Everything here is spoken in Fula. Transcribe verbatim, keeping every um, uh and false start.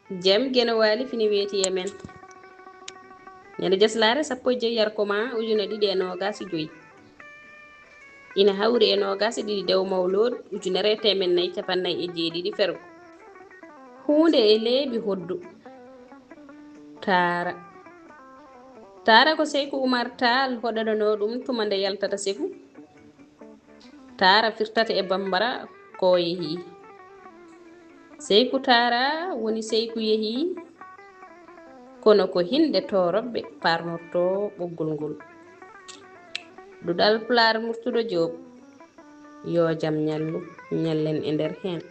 Jam Geno Waali fini weeti e men. Ñande jaslaare sappo e joy yarko ma ujune ɗiɗi e noogas e joy. Ina hawri e noogas e ɗiɗi dew mawlod ujunere e teemen nayi capannay e jeeɗiɗi fergo. Huunde e leeɓi hoddu. Taara. Taara ko Seyku Umar Taal hoɗananoo ɗum tuma nde yaltata Seku. Taara firtata e Bambara ko yehi. Seyku Taara woni Seyku yehi, kono ko hinde tooroɓɓe parnorto ɓoggol ngol. Duɗal Pulaar Murtuɗo Joob, yo jam ñallu, ñallen e nder heen.